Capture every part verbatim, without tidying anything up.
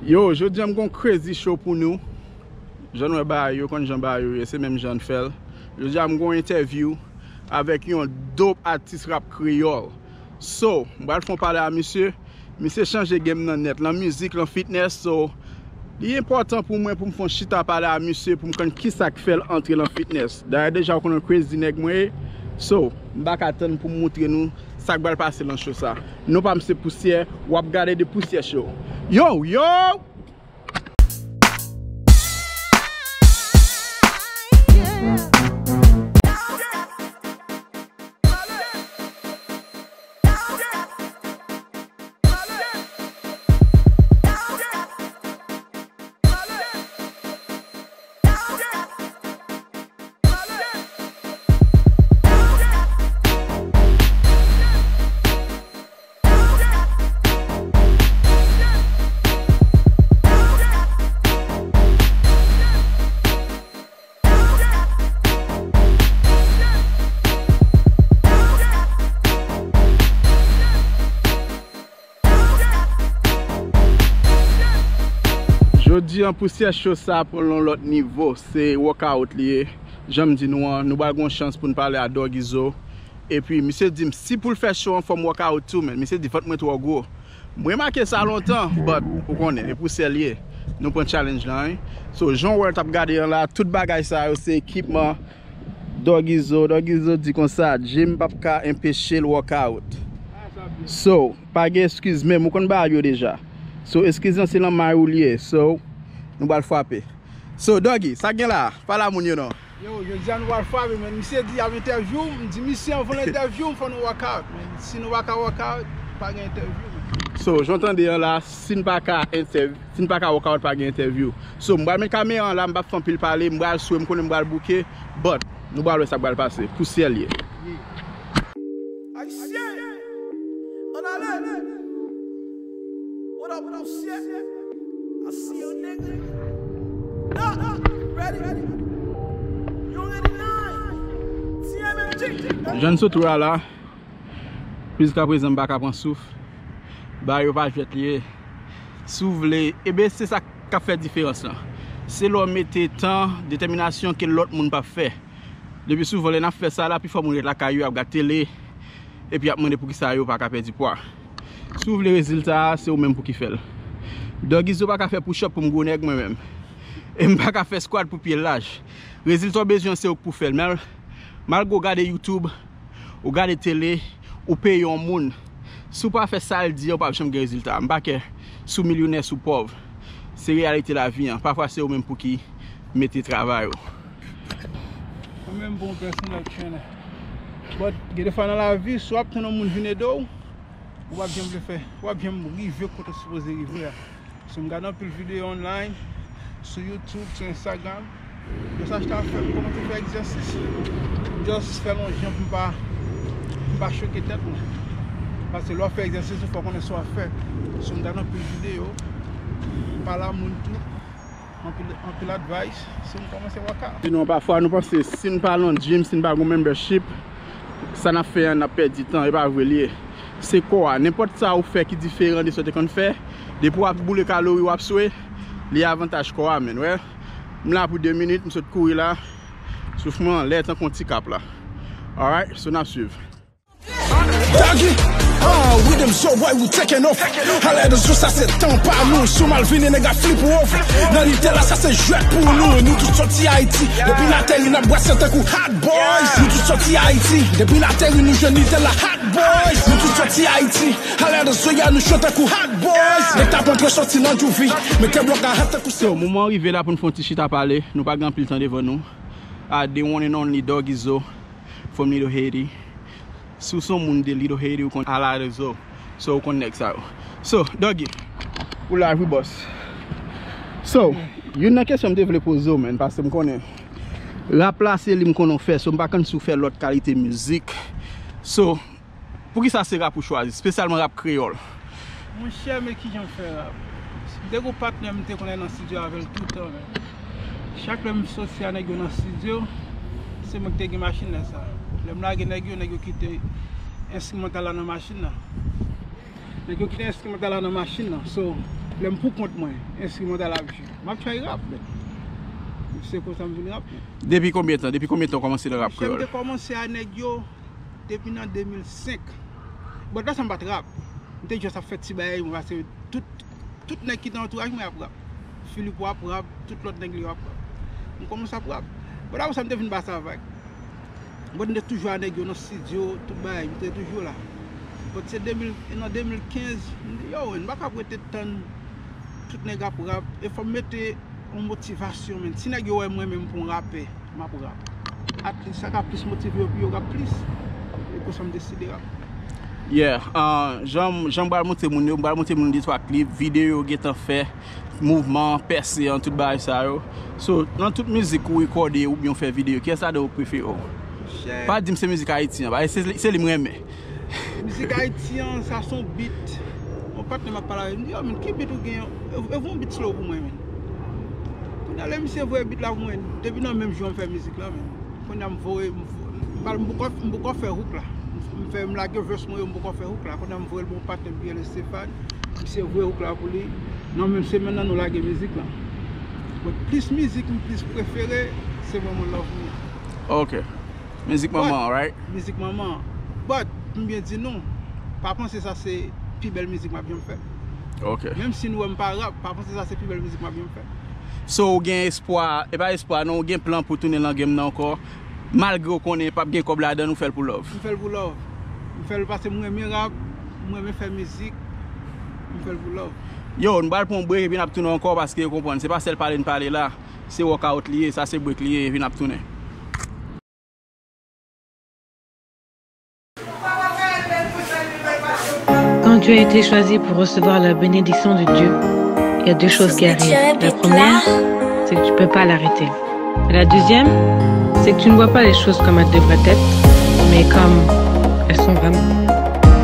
Yo, jodi a m gon crazy show pou nou. Jan nou wè bagay yo, konn jan bagay yo ye, se menm jan n fè l. Jodi a m gon entèvyou avèk yon dope atis rap kreyòl. So, m pral fè yon pale a misye. Misye chanje game nan nèt, lan mizik, lan fitness. So, li enpòtan pou mwen pou m fè yon chita pale a misye, pou m konn kisa k fè l antre lan fitness. Dayè deja ou konnen crazy nèg mwen ye. So, m pa ka tann pou m montre nou sa k pral pase lan show sa. Non pa m se Pousyè, w ap gade The Pousyè Show. Yo, yo! Jodi an, Pousyè Show sa pran l yon lòt nivo, se workout li ye. Jan m di nou an, nou pral gon chans pou n pale a Doggy Zo. Epi, misye di m, si pou l fè show an, fò m workout tou, men misye di vant mwen twò gwo. M remake sa lontan, but, ou konnen, e Pousyè l ye. Nou pran challenge lan, wi. So, jan w wè l t ap gade an la, tout bagay sa yo, se ekipman Doggy Zo. Doggy Zo di konsa, gym p ap ka enpeche l workout. So, pa gen eskiz menm, ou konn bagay yo deja. So, eskiz lan se lan may ou l ye. So, nou pral frape. So, Doggy, sa k gen la? Pale a moun yo non. Yo, jodi a nou pral frape, men misye di y ap entèvyou m, m di misye anvan l entèvyou m, fò nou workout, men si nou pa ka workout, pa gen entèvyou, men. So, jan w tande an la, si n pa ka entèv-, si n pa ka workout, pa gen entèvyou. So, m pral met kamera an la, m p ap fè anpil pale, m pral swe, m konnen m pral bouke, but, nou pral wè sa k pral pase. Pousyè l ye. Yeah. Ayisyen! Ann ale! What up, Pousyè? I see you, nigga. Nah, nah, ready? You already know. T M M G. Jan n sot wè a la, jiskaprezan m pa ka pran souf. Bagay yo pa jwèt li ye. Si w vle, ebyen se sa k ap fè diferans lan. Se lè w mete tan, detèminasyon ke lòt moun p ap fè. Lepi souvan, lè n ap fè sa la, pifò moun ret lakay yo, y ap gad tele, epi y ap mande poukisa yo pa ka pèdi pwa. Si w vle rezilta a, se ou menm pou ki fè l. Doggy Zo pa ka fè push up pou m gwo nèg mwen menm. E m pa ka fè squat pou pye l laj. Rezilta w bezwen, se ou k pou fè l. Men, malgre w gade YouTube, ou gade tele, ou peye yon moun. Si w pa fè sa l di a, ou p ap janm gen rezilta. M pa kè si w milyonè, si w pòv. Se reyalite lavi an. Pafwa se ou menm pou ki mete travay ou. Mwen menm bon personal trainer. But gen de fwa nan lavi, si w ap tann yon moun vin ede w, ou p ap janm vle fè, ou p ap janm rive kote w sipoze rive a. So, m gade anpil videyo online, sou YouTube, sou Instagram. Yo sa chita fè m kòmanse fè egzèsis. M just fè l yon jan pou m pa, pou m pa choke tèt mwen. Paske lè w ap fè egzèsis, ou fò konnen sa w ap fè. So, m gade anpil videyo, m pale a moun tou, anpil, anpil advice, so m kòmanse workout. Sinon, pafwa nou panse si n pa nan gym, si n pa gon membership, sa n ap fè an, n ap pèdi tan, e pa vre li ye. Se kò a. Nenpòt sa ou fè ki diferan de sa w te konn fè, depi w ap boule kalori, w ap swe, li avantaj kò a, man, wè. M la pou de minit, m sot kouri la. Souf mwen anlè tankou yon ti kap la. Alright, so n ap swiv. Doggy, ah, with them so boy, we taking off. Alè de zo sa se tan pa nou. Si w mal vini, nèg ap flip ou off. Nan lide la, sa se jwèt pou nou. Nou tout sòti Ayiti. Depi n ateri, n ap bwase tankou hot boys. Nou tout sòti Ayiti. Depi n ateri, nou jwenn lide la hot boys. Nou tout sòti Ayiti. Alè de zo ya, nou cho tankou hot boys. Nèg t ap antre sòti nan juvie. Mete blòk a hot tankou. So, moman an rive la pou n fè yon ti chita pale. Nou pa gen anpil tan devan nou. A the one and only Doggy Zo from Little Haiti. Si w se yon moun de Little Haiti, ou konn Alè de Zo. So, ou konn nèg sa yo. So, Doggy, ou live wi, boss. So, youn nan kesyon m te vle poze w, man, paske m konnen rap la se li m konnen w fè, so m pa konn si w fè lòt kalite mizik. So, poukisa se rap ou chwazi, espesyalman rap kreyòl? Monchè, men kijan m fè rap? M te gon patnè m te konn al nan estidyo avè l toutan, men chak lè m soti a nèg yo nan estidyo, se mwen ki te gen machin lè sa. Lè m lage nèg yo, nèg yo kite enstrimantal la nan machin nan. Nèg yo kite enstrimantal la nan machin nan. So, Lè m pou kont mwen, enstrimantal ap jwe. M ap try rap, men se konsa m vin rap, men. Depi konbyen tan? Depi konbyen tan w kòmanse nan rap kreyòl? Monchè, m te kòmanse a nèg yo depi nan de mil senk. Bon, nan sa m pa t rap. M te just ap fè ti bagay mwen, paske tout, tout nèg ki nan antouraj mwen ap rap. Philippe ap rap, tout lòt nèg li yo ap rap. M kòmanse ap rap. Bon, apre sa, m te vin ba sa vag. Bon, m te toujou a nèg yo nan estidyo, tout bagay, m te toujou la. Bon, se de mil, nan de mil kenz, m di, yo, n pa ka ap rete tann tout nèg ap rap. E fò m mete yon motivasyon, men. Si nèg yo wè mwen menm pou yon rapè, m ap rap. At least, sa ka plis motive yo pou yo rap plis. E konsa m deside rap. Yeah, ah, jan, jan m pral montre moun yo, m pral montre moun de twa klip, videyo yo gentan fè, mouvman, pèse an, tout bagay sa yo. So, nan tout mizik ou rekòde oubyen w fè videyo, kiyès ladan yo k prefere w? Monchè. Pa di m se mizik Ayiti an, paske se, se li m renmen. Mizik Ayiti an, sa se yon beat. Yon patnè m ap pale avè l, m di, yo, men ki beat ou gen? E, e voye yon beat slow pou mwen, men. Kounye a, lè misye voye beat la pou mwen, depi nan menm jou an m fè mizik la, men. Kounye a, m voye, m vo-, m pa, m poko, m poko fè hook la. M fè, m lage verse mwen yo, m poko fè hook la. Kounye a, m voye l ba yon patnè m ki rele Stéphane. Misye voye hook la pou li. Nan menm semèn nan, nou lage mizik la. But plis mizik m plis prefere, se Manman Love Me. Ok. Mizik manman an, right? Mizik manman an. But, pou m byen di nou, pa panse sa se pi bèl mizik m ap janm fè. Ok. Menm si nou wè m pa rap, pa panse sa se pi bèl mizik m ap janm fè. So, ou gen espwa, e pa espwa, non, ou gen plan pou tounen nan game nan ankò, malgre w konnen p ap gen kòb ladan l, ou fè l pou love? M fè l pou love. M fè l paske m renmen rap, m renmen fè mizik, m fè l pou love. Yo, nou pral pran yon break epi n ap tounen ankò paske yo konprann, se pa sèl pale n pale la, se workout li ye, sa se break li ye, epi n ap tounen. Quand tu as été choisi pour recevoir la bénédiction de Dieu, il y a deux choses qui arrivent. La première, c'est que tu peux pas l'arrêter. Et la deuxième, c'est que tu ne vois pas les choses comme elles devraient être, mais comme elles sont vraiment.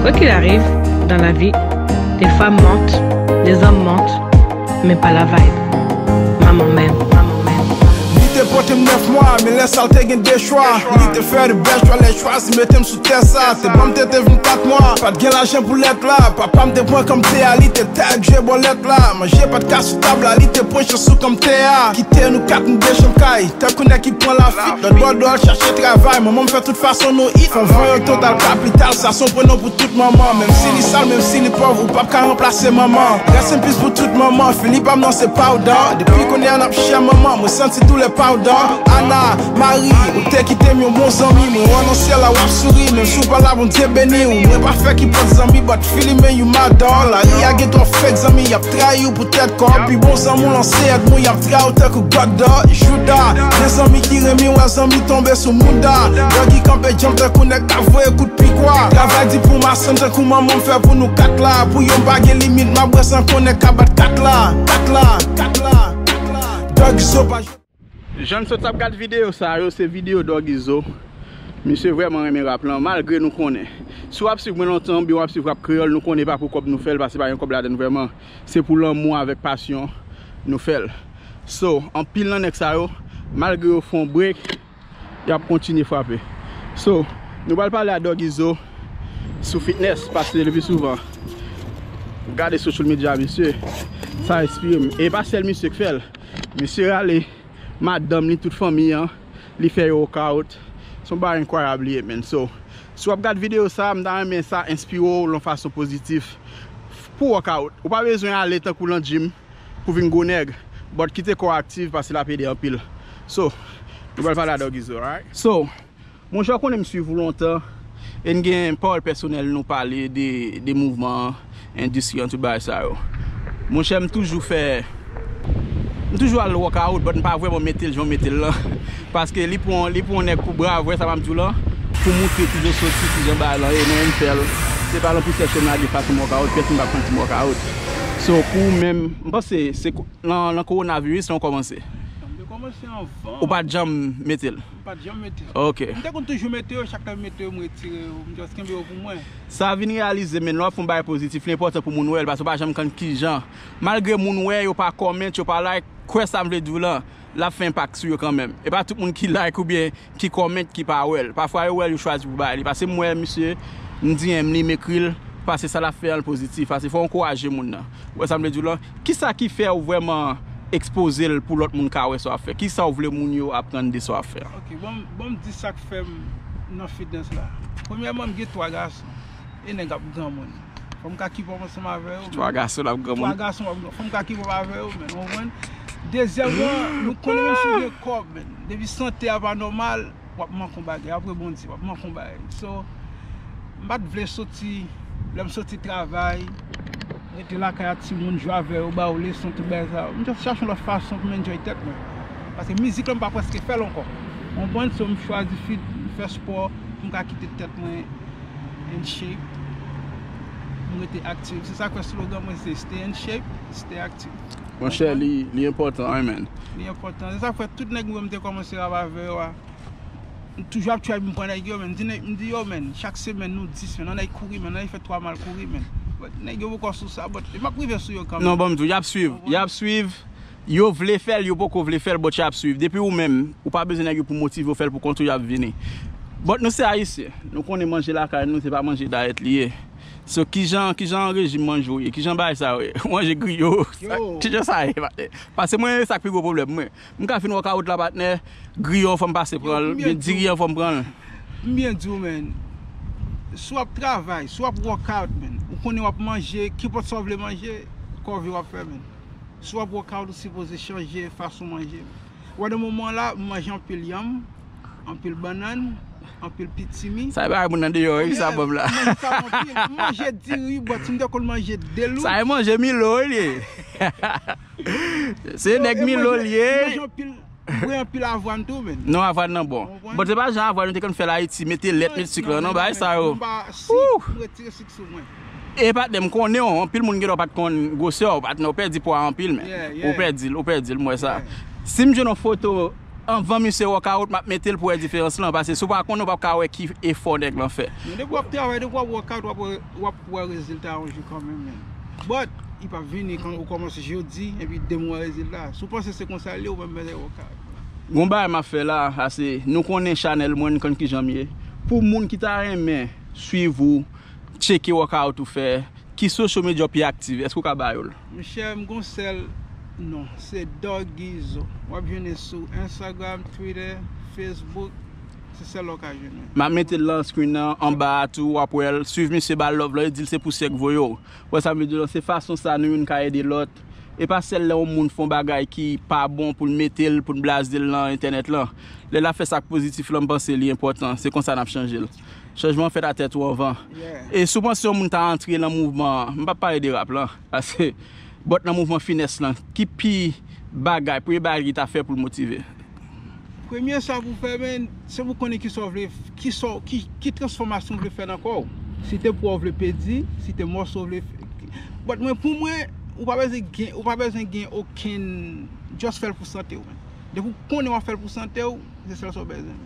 Quoi qu'il arrive, dans la vie, les femmes mentent, les hommes mentent, men pa la vibe. Manman menm, manman menm. Li te pote m nèf mwa, men lè sa l te gen de chwa. Li te fè de bèl chwa, lè chwazi mete m sou tè sa. Te ban m tete vin kat mwa, pa t gen lajan pou lèt la. Papa m te pran kòm te a, li te tag jwe bòlèt la. Manje pa t ka sou tab la, li te pran chans sou kòm te a. Kite nou kat, nou de chanm kay, tankou nèg ki pran lafit. Lòt bò dò al chache travay, manman m fè tout fason nou it. Fè voyaj total kapital, sa se yon prenon pou tout manman. Menm si li sal, menm si li pòv, ou p ap ka ranplase manman. Rest in peace pou tout manman, Philippe pa m nan se pa w dan. Depi kounye a n ap chè manman, mwen santi doulè pa w dan. Ana, Mari, ou te kite m yon bon zanmi. Mwen wè w nan syèl la w ap souri, menm si w pa la Bondye beni w. Mwen pa fè ki pòt zanmi, but Philippe men you my dog. Lari a gen twòp fake zanmi, y ap trayi w pou tèt kòb. Pi bon zanmi w lan se èdmi w, y ap trayi w tankou God dog. Jouda, gen zanmi ki renmen wè zanmi tonbe sou mouda. Doggy kanpe djanm tankou nèg k ap voye kout pikwa. Travay di pou mason tankou manman m fè pou nou kat la. Pou yo m pa gen limit, m ap bwè san konnen ka bat kat la. Kat la, kat la, kat la. Doggy so pa. Jan n sot ap gad videyo sa yo, se videyo Doggy Zo. Misye vrèman renmen rap lan, malgre nou konnen. Si w ap swiv mwen lontan, oubyen w ap swiv rap kreyòl, nou konnen pa pou kòb nou fè l, paske pa gen kòb ladan l vrèman. Se pou lanmou avèk pasyon nou fè l. So, anpil nan nèg sa yo, malgre yo fè yon break, y ap kontinye frape. So, nou pral pale a Doggy Zo sou fitness, paske le pi souvan, gade social media misye, sa enspire m. E pa sèl misye k fè l. Misye rale madanm li, tout fanmi an, li fè yo workout. Se yon bagay enkwayab li ye, man. So, si w ap gad videyo sa, m ta renmen sa enspire w yon fason pozitif pou workout. Ou pa bezwen ale tankou nan gym pou vin gwo nèg, but kite kò w aktif paske l ap ede anpil. So, nou pral pale a Doggy Zo, alright? So, monchè, w konnen m swiv ou lontan, e n gen pawòl pèsonèl nou pale de, de mouvman an, endistri an, tout bagay sa yo. Monchè, m toujou fè, m toujou al workout, but m pa vrèman mete l jan w mete l lan. Paske li pran, li pran nèg pou bra, vre sa m ap di w lan, pou moutre kijan w soti, kijan bagay lan ye, men m fè l. Se pa lan pousèt ke m lage fason m workout, pèsonn pa konn si m workout. So, pou ou menm, m panse se ko-, nan, nan kowonaviris lan w kòmanse. M te kòmanse anvan. Ou pa t janm mete l? M pa t janm mete l. Ok. M te konn toujou mete yo, chak lè m mete yo, m retire yo, m just kenbe yo pou mwen. Sa vin reyalize, men lè w ap fè yon bagay pozitif, li enpòtan pou moun wè l, paske w pa janm konn kijan. Malgre moun wè, yo pa comment, yo pa like, kwè sa m vle di w lan, l ap fè enpak sou yo kanmenm. E pa tout moun ki like oubyen ki comment ki pa wè l. Pafwa yo wè l, yo chwazi pou bay li. Paske m wè misye, m D M li, m ekri l, Paske sa l ap fè an, l pozitif. Paske fò w ankouraje moun nan. Ou wè sa m vle di w lan? Kisa ki fè w vrèman ekspoze l pou lòt moun ka wè sa w ap fè? Kisa w vle moun yo aprann de sa w ap fè an? Ok, bon, bon, m di sa k fè m nan fitness la. Premyèman, m gen twa gason. E nèg ap granmoun. Fò m ka keep up ansanm avè yo. Twa gason ap granmoun. Twa gason ap granmoun. Fò m ka keep up avè yo, men, w konprann? Dezyèmman, nou konnen menm si w gen kòb, men, depi sante a pa nòmal, w ap manke yon bagay. Apre Bondye, w ap manke yon bagay. So, m pa t vle soti, lè m soti travay, rete lakay ak timoun, jwe avè yo, ba yo leson, tout bagay sa yo. M just chache yon lòt fason pou m enjoy tèt mwen. Paske mizik la, m pa prèske fè l ankò. Ou konprann? So, m chwazi fit, fè spò, pou m ka kite tèt mwen in shape. M rete aktif. Se sa k fè slogan mwen se stay in shape, stay active. Monchè, li, li enpòtan, wi, man. Li enpòtan. Se sa k fè tout nèg mwen m te kòmanse rap avè yo a, m toujou ap try pou m pran nèg yo, men. M di, nèg- m di yo, men, chak semèn nou dis, men, ann al kouri, men, ann al fè twa mal kouri, men. But nèg yo poko sou sa, but m ap rive sou yo kanmenm. Non, ban m di w, y ap swiv. Y ap swiv. Yo vle fè l, yo poko vle fè l, but y ap swiv. Depi ou menm, ou pa bezwen nèg yo pou motive w fè l pou kont ou y ap vini. But nou se Ayisyen. Nou konnen manje lakay nou, se pa manje dayèt li ye. So, kijan, kijan rejim manje w ye? Kijan bagay sa yo ye? Ou manje griyo? Kijan sa ye, patnè? Paske mwen, e sa k pi gwo pwoblèm mwen. M ka fin workout la, patnè, griyo an fò m pase pran l, oubyen diri an fò m pran l. M byen di w, men. Si w ap travay, si w ap workout, men, ou konnen w ap manje, kenpòt sa w vle manje, kòve w ap fè, men. Si w ap workout, ou sipoze chanje fason w manje. Ou wè nan moman la, m manje anpil yanm, anpil bannann, anpil pitimi. Sa e bagay moun nan deyò, wi, sa ban m la. M manje sa anpil. M manje diri, but si m te konn manje de lou. Sa e manje Milo, wi, li ye. Se nèg Milo, li ye. M manje anpil, m bwè anpil avwàn tou, men. Non, avwàn nan bon. But se pa jan avwàn yo te konn fè l Ayiti, mete lèt, met sik lan, non, bagay sa yo. M pa sik, m retire sik sou mwen. E patnè, m konnen w, anpil moun gen dwa pa t konn gwosè w, patnè, ou pèdi pwa anpil, men. Ou pèdi l, ou pèdi l, m wè sa. Si m jwenn yon foto anvan misye workout, m ap mete l pou wè diferans lan, paske si w pa konnen, w p ap ka wè ki efò nèg lan fè. Men depi w ap travay, depi w ap workout, w ap wè, w ap wè rezilta yon jou kanmenm, men. But, li p ap vini kan ou kòmanse jodi, epi demen w wè rezilta. Si w panse se konsa l ye, ou menm bezwen workout. Gon bagay m ap fè la, a se, nou konnen chanèl mwen, n konn kijan m ye. Pou moun ki ta renmen swiv ou, tcheke workout ou fè, ki social media w pi aktif? Èske w ka ba yo l? Monchè, m gon sèl non, se Doggy Zo. W ap jwenn li sou Instagram, Twitter, Facebook, se sèl la w ka jwenn mwen. M ap mete l nan screen nan, anba a tou, w ap wè l. Swiv misye, ba l love la, e di l se pousyè k voye w. Ou wè sa m vle di w lan, se fason sa nou youn ka ede lòt. E pa sèl lè yon moun fè yon bagay ki pa bon pou n mete l, pou n blaze l nan entènèt lan. Lè l ap fè sa k pozitif lan, m panse li enpòtan. Se konsa n ap chanje l. Chanjman an fèt a tèt ou anvan. E si w panse yon moun ta antre nan mouvman an, m p ap pale de rap lan, paske, but nan mouvman finès lan, ki pi bagay, premye bagay li ta fè pou l motive? Premye sa pou w fè, men, se pou w konnen kisa w vle, kisa w, ki, ki transfòmasyon w vle fè nan kò w. Si te pwa w vle pèdi, si te mòso w vle fè. But mwen, pou mwen, ou pa bezwen gen, ou pa bezwen gen okenn, just fè l pou sante w, men. Depi w konnen w ap fè l pou sante w, se sèl sa w bezwen.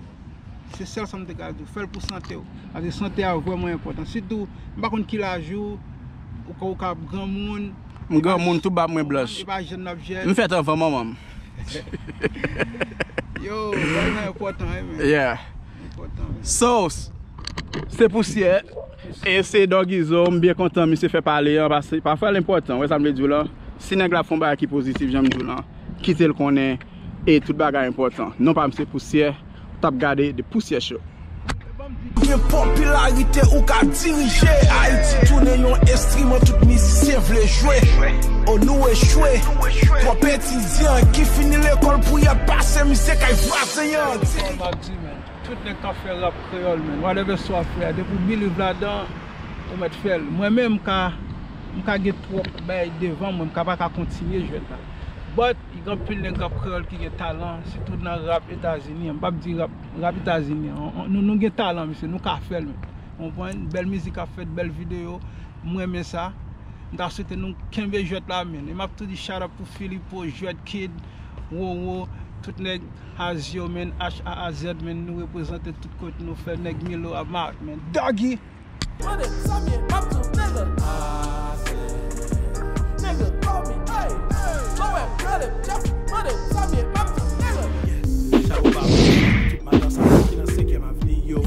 Se sèl sa m te ka di w, fè l pou sante w. Paske sante a vrèman enpòtan. Sitou, m pa konn ki laj ou, ou ka, ou ka ap granmoun. M granmoun, tout bab mwen blanch. E pa jèn n ap jèn. M fèt anvan manman m. Yo, bagay sa enpòtan, wi, men. Yeah. Enpòtan, men. So, se pousyè. E se Doggy Zo, m byen kontan misye fè pale an, paske pafwa l enpòtan, ou wè sa m vle di w lan. Si nèg la fè yon bagay ki pozitif, jan m di w lan, kite l konnen, e tout bagay enpòtan. Non pa m se Pousyè, w t ap gade The Pousyè Show. Gen popilarite ou ka dirije. Ayiti tounen yon enstriman tout mizisyen vle jwe. O nou echwe. Twòp etidyan ki fini lekòl pou y ap pase misye kay vwazen an. Sa m ap di, men, tout nèg k ap fè rap kreyòl, men, whatever sa w ap fè a, depi w believe ladan, ou mèt fè l. Mwen menm, m ka, m ka gen twòp bagay devan mwen, m ka pa ka kontinye jwèt la. But, gen anpil nèg rap kreyòl ki gen talan, sitou nan rap Etazini an. M p ap di rap, rap Etazini an. Nou, nou gen talan, mesye, nou ka fè l, men. Ou konprann? Bèl mizik ap fèt, bèl videyo. M renmen sa. M ta swete nou kenbe jwèt la, men. E m ap tou di shout out pou Filipo, Jwèt Kid, Wowo, tout nèg Azyo, men, H A A Z, men, nou reprezante tout kote nou fè, nèg Milo ap mawòt, men. Doggy! Mande sa m ye, m ap di w, nigga. Nigga, call me, hey. Lò w wè m rele m, just mande sa m ye, m ap di w, nigga. Chapo ba mwen, tout madan sa ki nan senkyèm avni yo.